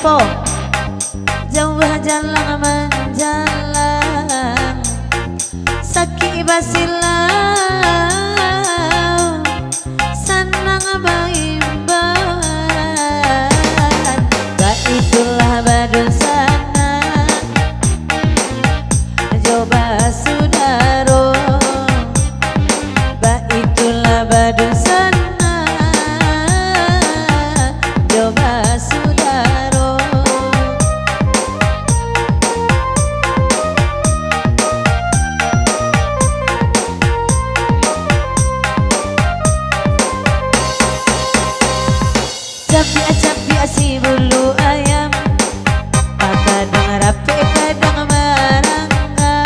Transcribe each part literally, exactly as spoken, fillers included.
Po, jauah jalang manjalang, sakik basilau, sanang baimbauan. Baitulah badunsanak jo basudaro. Baitulah badunsanak jo basudaro. Cabiak-cabiak si bulu ayam, bakadang rapek, kadang baranggang.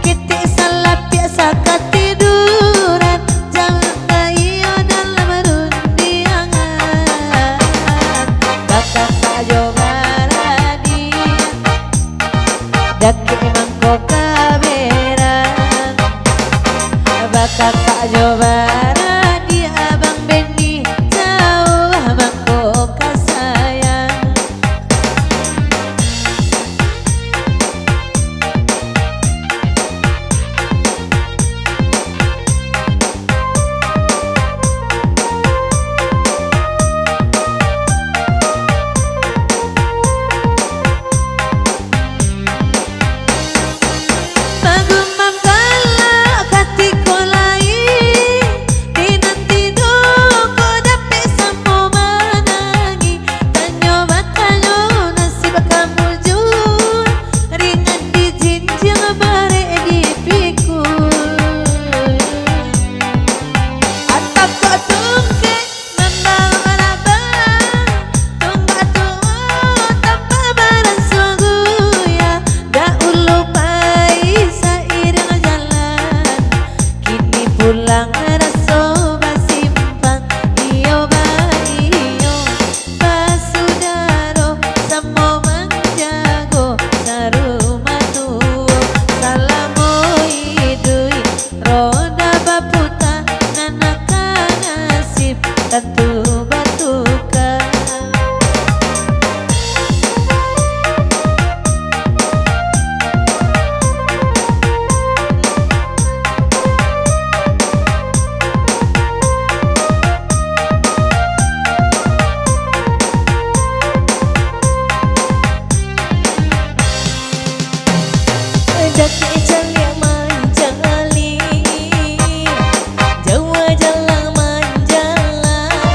Kitik salapiak sakatiduran, jan gaiyo dalam rundiangan. Bakatak jo baradiak, dakek mangko kaberang. Bakatak jo baradiak, Abang Benny, jauah mangko ka sayang. Bagumam galak katiko lai dinanti, duko dapek samo manangih. Tanyo batanyo nasib kamu juo, ringan dijinjiang, barek dipikul. Atako tungkek mambaok labang, tombak tuo tampak baransuang guyah. Daulu pai sairiang jalan, kini pulang raso basimpang. Iyo baiyo basudaro, samo manjago sarumah tuo. Salamo iduik roda baputa, nan ka nasib tantu batuka. Dakek caliak mancaliak, jauah jalang manjalang,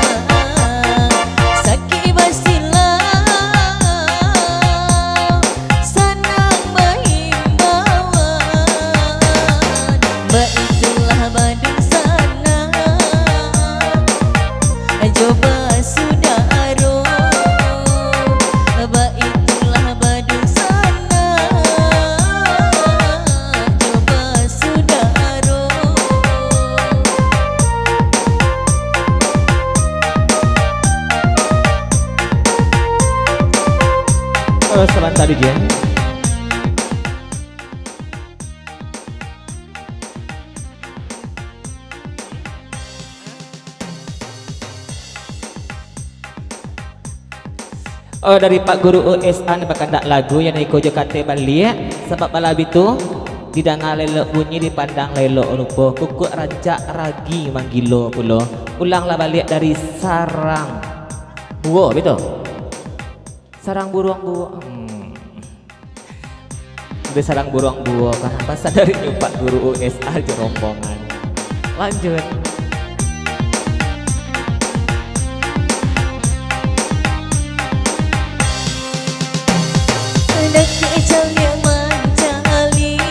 sakik basilau, sanang baimbauan. Baitulah badunsanak jo basudaro, baitulah badunsanak jo basudaro. Eh, sabanta, D J. Oh, dari Pak Guru U S A ni bakandak lagu yang iko jo katai baliak, sabab balabi tu, didanga elok bunyi, dipandang elok rupo, kukuak rancak ragi manggilo pulo. Ulanglah baliak dari Sarang Buo, betul? Sarang buruang buo. Hmm. Udah sarang buruang buo, kan? Pasan dari Pak Guru U S A jo rombongan. Lanjut. Dakek caliak mancaliak,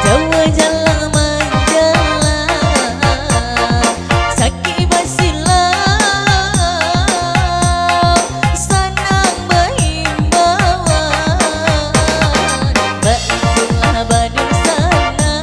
jauah jalang manjalang, sakik basilau, sanang baimbauan. Baitulah badunsanak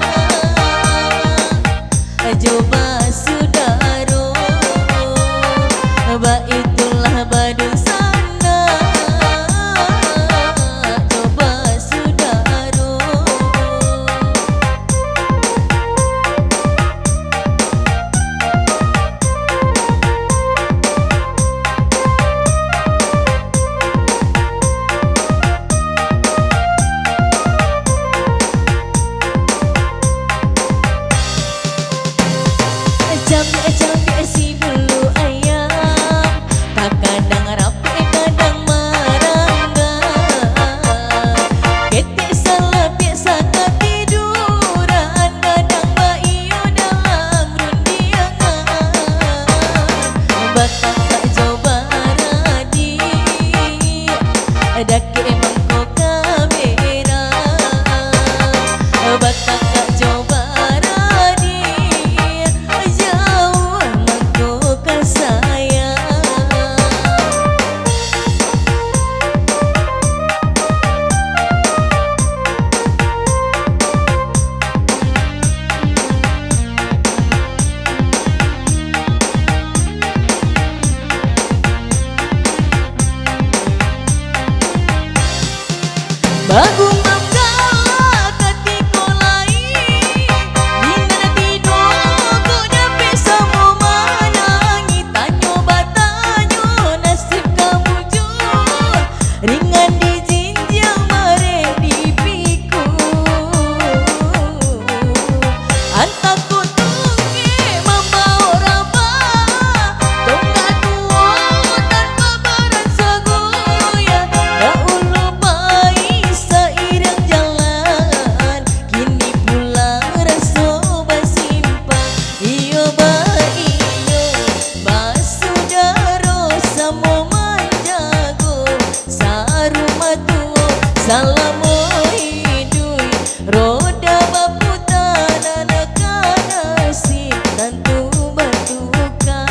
Tagumam galak katiko lai, di nan tido kok dapek samo manangih, tanyo batanyo nasib ka bujua, ringan dijinjiang barek dipikua. Antah ko tungkek mambaok rabah, tonggak tuo tanpa baransa goyah, dahulu pai sairiang jalan, kini pulang raso basimpang. Iyo baiyo basudaro samo manjago, sarumah tuo salamo iduik. Roda baputa, nan ka nasib tantu batuka.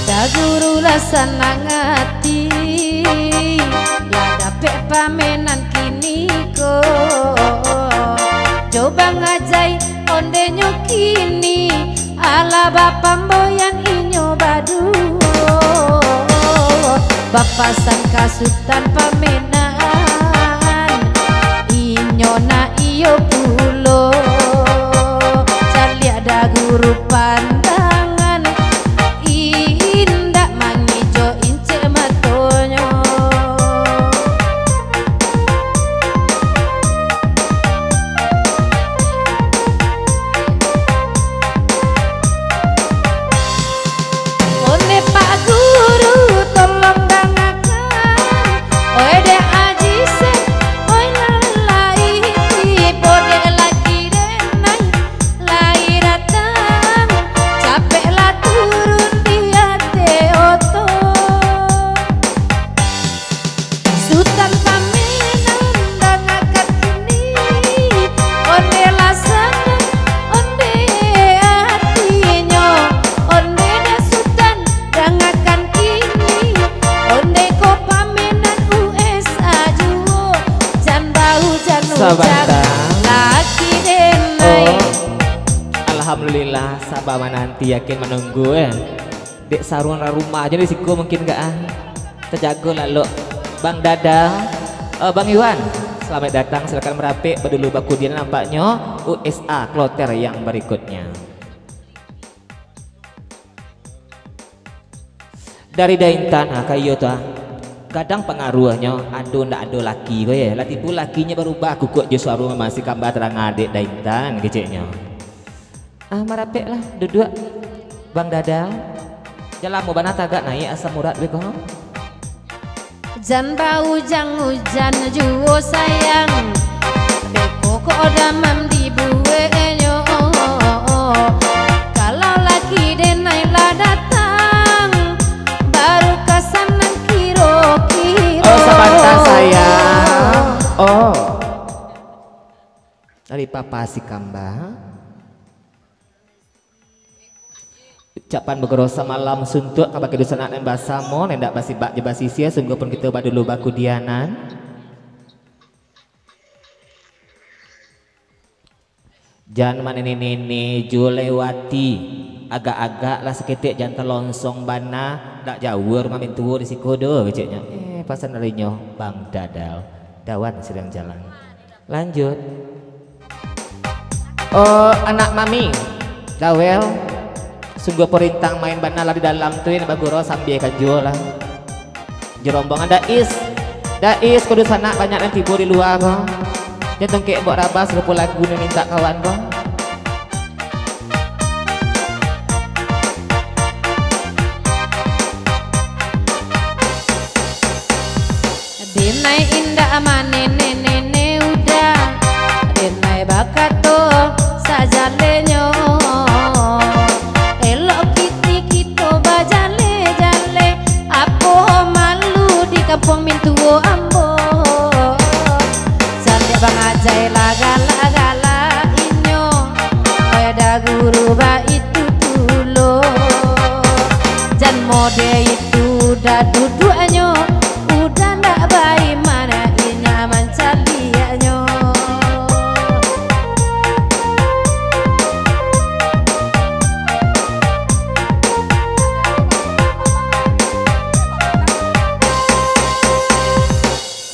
Daguru lah sanang ati, lah dapek pamenan kini ko. Jo Bang Ajai ondenyo kini, alah bapamboyan inyo baduo. Bapasan ka Sutan pamenan, inyo nak iyo pulo. Caliak Daguru pandangan, indak mangijo incek matonyo. Ondeh Pak Guru, tolong dangakan. Oi dek Aji Seh, oi lalai, podek laki denai, lai datang, capeklah turun di ateh oto. Sutan pamenan dangakan kini, ondeh lah sanang, ondeh atinyo, ondeh dek Sutan dangakan kini, ondeh ko pamenan U S A juo, jan bahujan-hujan, sabanta, laki denai. Oh, alhamdulillah, saba mananti, yakin manunggu, eh. Dek saruang rumah aja di siko mungkin gak ah. Tajago lalok. Bang Dada, eh, Bang Iwan, selamat datang. Silakan merapik, badulu bakudian nampaknyo U S A kloter yang berikutnya. Dari Daintan, ah, ka iyo tu, ah. Gadang pangaruahnyo, ado ndak ado laki ko, ye. Lah tibo lakinyo barubah, kukuak jo suaro masih kamba tarang adek Daintan, keceknyo. Ah, marapeklah, duduak, Bang Dada. Jan lamo bana tagak naiak asam urat be ko. Jan baujang-ujang juo sayang, beko kok damam dibueknyo. Kalau laki denai lah datang, baru ka sanang kiro-kiro. Oh, sabanta sayang. Oh. Dari Papa Sikamba. Ucapan bagoro samalam suntuak kabake dunsanak nan basamo, nan indak basibak jo basisia, sungguahpun kito badulu bakudianan. Jan manene-nene jo lewati, agak-agak lah saketek, jan talonsong bana, dak jauah rumah mintuo di siko doh, keceknyo. Eh, pasan darinyo, Bang Dadal, dawan sidang jalan. Lanjut. Oh, anak mami, Dawel, sungguah perintang main bana lah di dalam tu, ini bagurau sambiakan juo lah. Jo rombongan Dais, Dais, ko dunsanak banyak nan tibo di lua ko. Jan tungkek buek rabah, sarupo lagu nan mintak kawan ko. Denai indak manene-nene udah, denai bakato sajalenyo. Elok kiti kito bajale-jale, apo malu di kampuang mintuo ambo. Jan dek Bang Ajai lah galak-galak inyo, Itu dah duduaknyo, udah ndak baiman, inyo mancaliaknyo.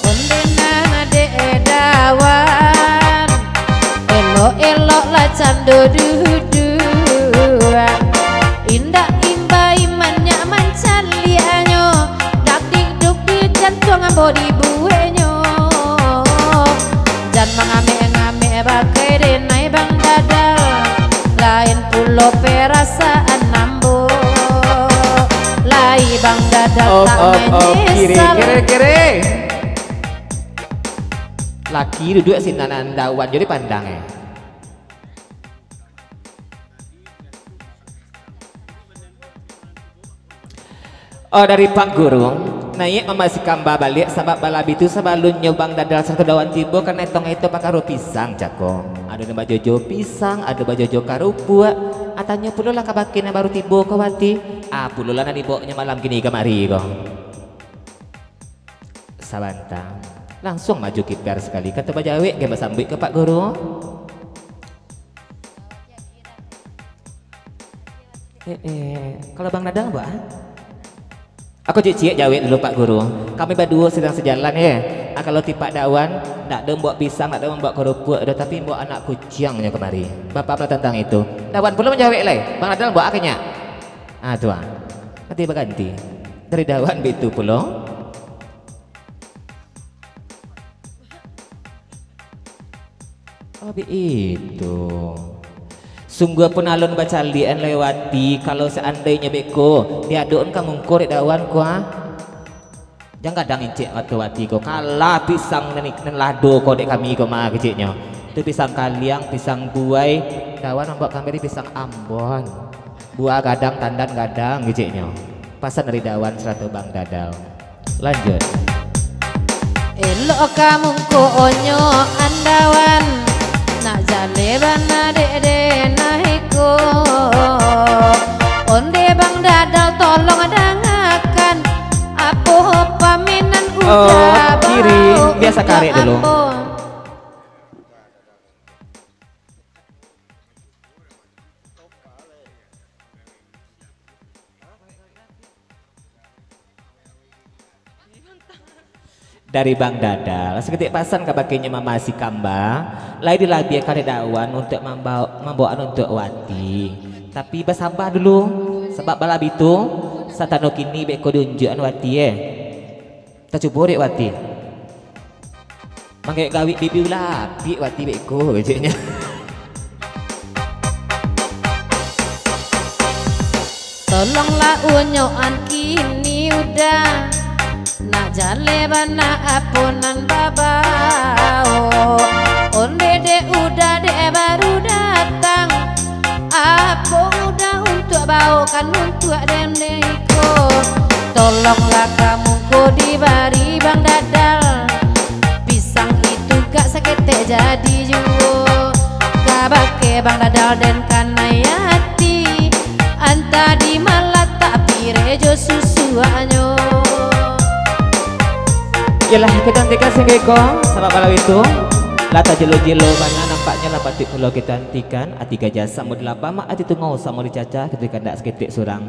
Onde nan dek Dawan, elok-elok lah cando duduak. Indak imbai manyak mancaliaknyo, dak dikduk di jantuang ambo dibueknyo. Jan mangamek-ngamek bakai denai Bang Dadal, lain pulo perasaan ambo. Lai Bang Dadal Op, tak op, op, kiri, menyesal. Kiri, kiri. Laki duduak sinan, Dawan jadi pandang, eh. Oh, dari Pak Guru, naiak mamasi kamba baliak, sabab balabi tu sabalunnyo Bang Dadal sarato Dawan tibo, kan etong itu pakaruah pisang, cako. Ado nan bajojo pisang, ado bajojo karupuak. Ah, tanyo pulolah ka bakeh nan baru tibo ko, Wati. Ah, pulolah nan dibawoknyo malam kini kamari ko. Sabanta. Langsuang maju kiper sakali, kato bajawek gen basambuik ka Pak Guru. Eh, eh, kalau Bang Dadal buek, ah? Aku ciek-ciek jawek dulu, Pak Guru. Kami baduo sadang sajalan, ye. Ah, kalau ti Pak Dawan, ndak ado mambaok pisang, ndak ado mambaok karupuak doh, tapi mambaok anak kuciang nyo kamari. Bapak pulo tantang itu. Dawan pulo manjawek lai. Bang Dadal mambaok akanyo. Ah, tu ah. Nanti baganti. Dari Dawan bitu pulo. Oh, bitu. Sungguahpun alun bacaliak-an lai Wati, kalau saandainyo beko, diadok-an ka mungko dek Dawan ko, ah. Jan gadang incek mato Wati ko, kalah pisang nan, nan lado ko dek kami ko mah keceknyo. Tu pisang kaliang, pisang buai, Dawan mambaok kami pisang Ambon. Buah gadang, tandan gadang keceknyo. Pasan dari Dawan sarato Bang Dadal. Lanjut. Elok ka mungko onyo andawan, nak jaleh bana dek denai ko. Onde Bang Dadal tolong dangakan, apo pamenan Oh, udah kiri, baok biasa untuak karek dulu. Ambo. Dari Bang Dadal, saketek pasan ka bakeh nyo mamasi kamba, lai dilabiahkan dek Dawan untuak mambao-, mambaoan untuak Wati. Tapi basaba dulu, sabab balabi tu, satano kini beko diunjuakan Wati, eh. Tacubo dek Wati. Manggaek gawik bibi ulah apik Wati beko, keceknyo. Tolonglah unyoan kini udah, nak jaleh bana apo nan babao. Onde dek udah dek baru datang, apo udah untuak baokan untuak den dek iko. Tolonglah ka mungko dibari Bang Dadal. Pisang itu gak saketek jadi juo. Ka bakeh Bang Dadal den kanai ati. Antah di malatak pireh jo susuaknyo. Yolah, kito hentikan singgo iko, sabab kalau itu lah tajelo-jelo bana nampaknyo lah patuik pulo kito hentikan. Ati gajah samo dilapah, mak ati tungau samo dicacah, kito kandak saketek surang.